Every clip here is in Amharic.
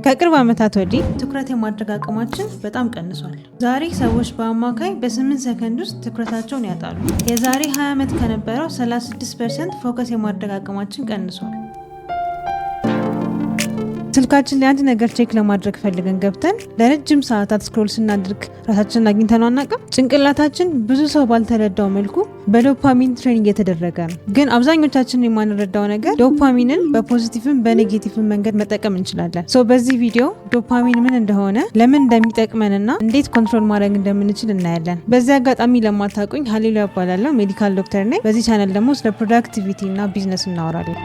ከቅርብ ዓመታት ወዲህ ትኩረት የማድረግ አቅማችን በጣም ቀንሷል። ዛሬ ሰዎች በአማካይ በ8 ሰከንድ ውስጥ ትኩረታቸውን ያጣሉ። የዛሬ 20 ዓመት ከነበረው 36% focus የማድረግ አቅማችን ቀንሷል። ስልካችን ላይ አንድ ነገር check ለማድረግ ፈልገን ገብተን ለረጅም ሰዓታት scroll ስናደርግ ራሳችንን አግኝተነው አናውቅም? ጭንቅላታችን ብዙ ሰው ባልተረዳው መልኩ በ dopamine train እየተደረገ ነው። ግን አብዛኞቻችን የማንረዳው ነገር ዶፓሚንን በፖዚቲቭም በኔጌቲቭም መንገድ መጠቀም እንችላለን። So በዚህ ቪዲዮ ዶፓሚን ምን እንደሆነ፣ ለምን እንደሚጠቅመንና እንዴት control ማድረግ እንደምንችል እናያለን። በዚህ አጋጣሚ ለማታውቁኝ ሀሌሉያ እባላለሁ፣ medical doctor ነኝ። በዚህ ቻናል ደግሞ ስለ productivity እና ቢዝነስ እናወራለን።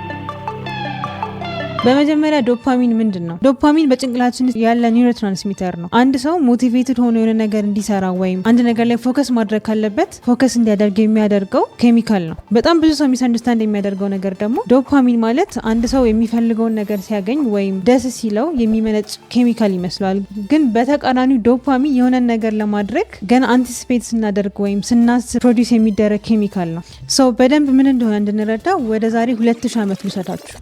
በመጀመሪያ ዶፓሚን ምንድን ነው? ዶፓሚን በጭንቅላችን ያለ neurotransmitter ነው። አንድ ሰው motivated ሆኖ የሆነ ነገር እንዲሰራ ወይም አንድ ነገር ላይ focus ማድረግ ካለበት focus እንዲያደርግ የሚያደርገው ኬሚካል ነው። በጣም ብዙ ሰው misunderstand የሚያደርገው ነገር ደግሞ ዶፓሚን ማለት አንድ ሰው የሚፈልገውን ነገር ሲያገኝ ወይም ደስ ሲለው የሚመነጭ ኬሚካል ይመስለዋል። ግን በተቃራኒው ዶፓሚን የሆነን ነገር ለማድረግ ገና anticipate ስናደርግ ወይም ስናስብ produce የሚደረግ ኬሚካል ነው። So በደንብ ምን እንደሆነ እንድንረዳ ወደ ዛሬ 2000 ዓመት ልውሰዳችሁ።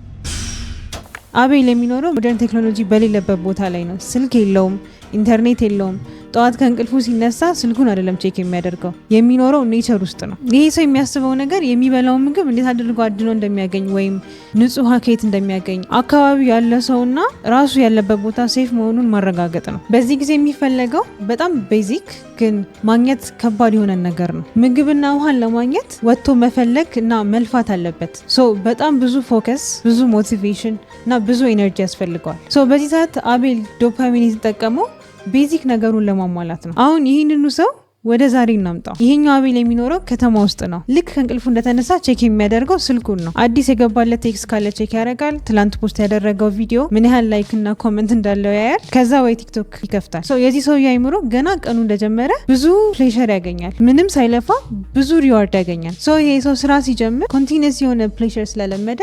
አቤል የሚኖረው modern technology በሌለበት ቦታ ላይ ነው። ስልክ የለውም፣ ኢንተርኔት የለውም። ጠዋት ከእንቅልፉ ሲነሳ ስልኩን አይደለም check የሚያደርገው፣ የሚኖረው nature ውስጥ ነው። ይሄ ሰው የሚያስበው ነገር የሚበላውን ምግብ እንዴት አድርጎ አድኖ እንደሚያገኝ ወይም ንጹህ ውሃ ከየት እንደሚያገኝ፣ አካባቢው ያለ ሰውና ራሱ ያለበት ቦታ safe መሆኑን ማረጋገጥ ነው። በዚህ ጊዜ የሚፈለገው በጣም basic ግን ማግኘት ከባድ የሆነ ነገር ነው። ምግብና ውሃን ለማግኘት ወጥቶ መፈለግ እና መልፋት አለበት። So በጣም ብዙ focus፣ ብዙ motivation እና ብዙ energy ያስፈልገዋል። So በዚህ ሰዓት አቤል ዶፓሚን የተጠቀመው basic ነገሩን ለማሟላት ነው። አሁን ይህንኑ ሰው ወደ ዛሬ እናምጣው። ይሄኛው አቤል የሚኖረው ከተማ ውስጥ ነው። ልክ ከእንቅልፉ እንደተነሳ check የሚያደርገው ስልኩን ነው። አዲስ የገባለት text ካለ check ያደርጋል። ትላንት post ያደረገው ቪዲዮ ምን ያህል like እና comment እንዳለው ያያል። ከዛ ወይ ቲክቶክ ይከፍታል። So የዚህ ሰውዬ አይምሮ ገና ቀኑ እንደጀመረ ብዙ pleasure ያገኛል። ምንም ሳይለፋ ብዙ reward ያገኛል። So ይሄ ሰው ስራ ሲጀምር continuous የሆነ pleasure ስለለመደ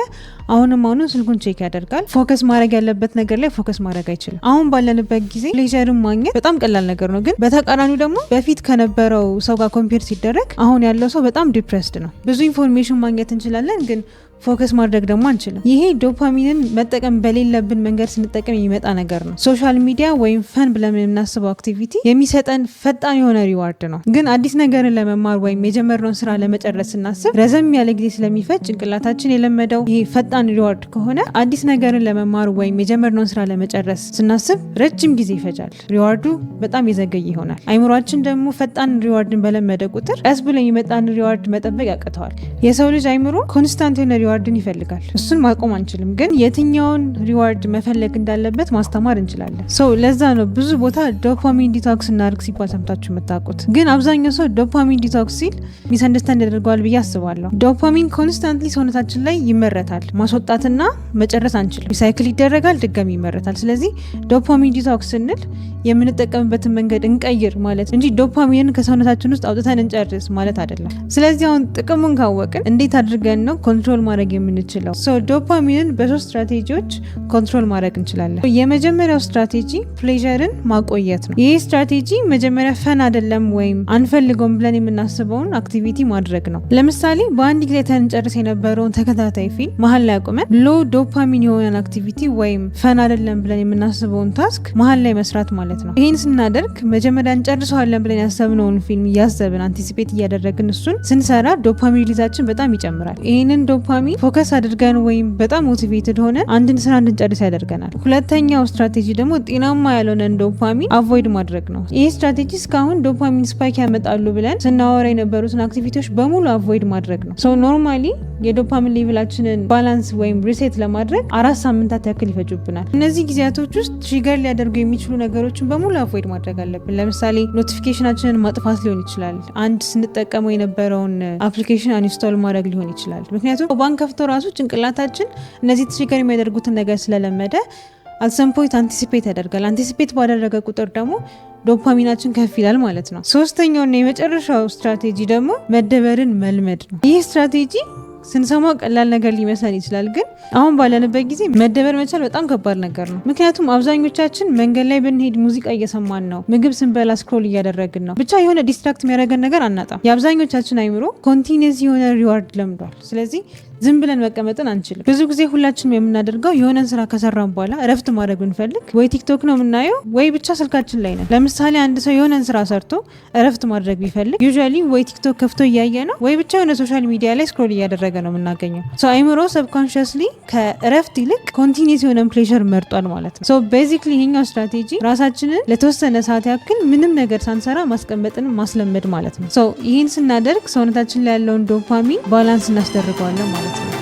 አሁንም አሁንም ስልኩን check ያደርጋል። Focus ማድረግ ያለበት ነገር ላይ focus ማድረግ አይችልም። አሁን ባለንበት ጊዜ pleasure ን ማግኘት በጣም ቀላል ነገር ነው። ግን በተቃራኒው ደግሞ በፊት ከነበረው ሰው ጋር compare ሲደረግ አሁን ያለው ሰው በጣም depressed ነው። ብዙ information ማግኘት እንችላለን፣ ግን focus ማድረግ ደግሞ አንችልም። ይሄ ዶፓሚንን መጠቀም በሌለብን መንገድ ስንጠቀም የሚመጣ ነገር ነው። Social media ወይም fun ብለን የምናስበው activity የሚሰጠን ፈጣን የሆነ reward ነው። ግን አዲስ ነገርን ለመማር ወይም የጀመርነውን ስራ ለመጨረስ ስናስብ ረዘም ያለ ጊዜ ስለሚፈጅ፣ ጭንቅላታችን የለመደው ይሄ ፈጣን reward ከሆነ አዲስ ነገርን ለመማር ወይም የጀመርነውን ስራ ለመጨረስ ስናስብ ረጅም ጊዜ ይፈጃል። Reward ኡ በጣም የዘገየ ይሆናል። አይምሯችን ደግሞ ፈጣን reward ን በለመደ ቁጥር ቀስ ብሎ የሚመጣን reward መጠበቅ ያቅተዋል። የሰው ልጅ አይምሮ constant የሆነ reward ን ይፈልጋል። እሱን ማቆም አንችልም፣ ግን የትኛውን reward መፈለግ እንዳለበት ማስተማር እንችላለን። So ለዛ ነው ብዙ ቦታ dopamine detox እናድርግ ሲባል ሰምታችሁ የምታውቁት። ግን አብዛኛው ሰው dopamine detox ሲል misunderstand ያደርገዋል ብዬ አስባለሁ። Dopamine constantly ሰውነታችን ላይ ይመረታል። ማስወጣትና መጨረስ አንችልም። Recycle ይደረጋል፣ ድጋሚ ይመረታል። ስለዚህ dopamine detox ስንል የምንጠቀምበትን መንገድ እንቀይር ማለት እንጂ ዶፓሚንን ከሰውነታችን ውስጥ አውጥተን እንጨርስ ማለት አይደለም። ስለዚህ አሁን ጥቅሙን ካወቅን እንዴት አድርገን ነው control ማድረግ የምንችለው? So dopamine ን በሶስት strategy ዎች control ማድረግ እንችላለን። የመጀመሪያው strategy pleasure ን ማቆየት ነው። ይህ ስትራቴጂ መጀመሪያ fun አይደለም ወይም አንፈልገውም ብለን የምናስበውን activity ማድረግ ነው። ለምሳሌ በአንድ ጊዜ እንጨርስ የነበረውን ተከታታይ ፊልም መሀል ላይ አቁመን low dopamine የሆነን activity ወይም fun አይደለም ብለን የምናስበውን task መሀል ላይ መስራት ማለት ነው። ይህን ስናደርግ መጀመሪያ እንጨርሰዋለን ብለን ያሰብነውን ፊልም እያሰብን፣ anticipate እያደረግን እሱን ስንሰራ dopamine release ኣችን በጣም ይጨምራል። ይህንን dopamine focus አድርገን ወይም በጣም motivated ሆነን አንድን ስራ እንድንጨርስ ያደርገናል። ሁለተኛው ስትራቴጂ ደግሞ ጤናማ ያልሆነን dopamine avoid ማድረግ ነው። ይህ ስትራቴጂ እስካሁን dopamine spike ያመጣሉ ብለን ስናወራ የነበሩትን activity ዎች በሙሉ avoid ማድረግ ነው። So normally የ dopamine level ኣችንን balance ወይም reset ለማድረግ 4 ሳምንታት ያክል ይፈጁብናል። እነዚህ ጊዜያቶች ውስጥ trigger ሊያደርጉ የሚችሉ ነገሮችን በሙሉ avoid ማድረግ አለብን። ለምሳሌ notification ኣችንን ማጥፋት ሊሆን ይችላል። አንድ ስንጠቀመው የነበረውን application uninstall ማድረግ ሊሆን ይችላል። ምክንያቱም ባንከፍተው ራሱ ጭንቅላታችን እነዚህ trigger የሚያደርጉትን ነገር ስለለመደ at some point anticipate ያደርጋል። Anticipate ባደረገ ቁጥር ደግሞ ዶፓሚናችን ከፍ ይላል ማለት ነው። ሶስተኛውና የመጨረሻው ስትራቴጂ ደግሞ መደበርን መልመድ ነው። ይህ ስትራቴጂ ስንሰማው ቀላል ነገር ሊመስለን ይችላል፣ ግን አሁን ባለንበት ጊዜ መደበር መቻል በጣም ከባድ ነገር ነው። ምክንያቱም አብዛኞቻችን መንገድ ላይ ብንሄድ ሙዚቃ እየሰማን ነው፣ ምግብ ስንበላ scroll እያደረግን ነው። ብቻ የሆነ distract የሚያደርገን ነገር አናጣም። የአብዛኞቻችን አይምሮ continuous የሆነ reward ለምዷል። ስለዚህ ዝም ብለን መቀመጥን አንችልም። ብዙ ጊዜ ሁላችንም የምናደርገው የሆነን ስራ ከሰራን በኋላ እረፍት ማድረግ ብንፈልግ ወይ ቲክቶክ ነው የምናየው ወይ ብቻ ስልካችን ላይ ነን። ለምሳሌ አንድ ሰው የሆነን ስራ ሰርቶ እረፍት ማድረግ ቢፈልግ usually ወይ ቲክቶክ ከፍቶ እያየ ነው ወይ ብቻ የሆነ social media ላይ scroll እያደረገ ነው የምናገኘው። So አይምሮ subconsciously ከእረፍት ይልቅ continuous የሆነን pleasure መርጧል ማለት ነው። So basically ይሄኛው ስትራቴጂ ራሳችንን ለተወሰነ ሰዓት ያክል ምንም ነገር ሳንሰራ ማስቀመጥን ማስለመድ ማለት ነው። So ይህን ስናደርግ ሰውነታችን ላይ ያለውን dopamine balance እናስደርገዋለን ማለት ነው።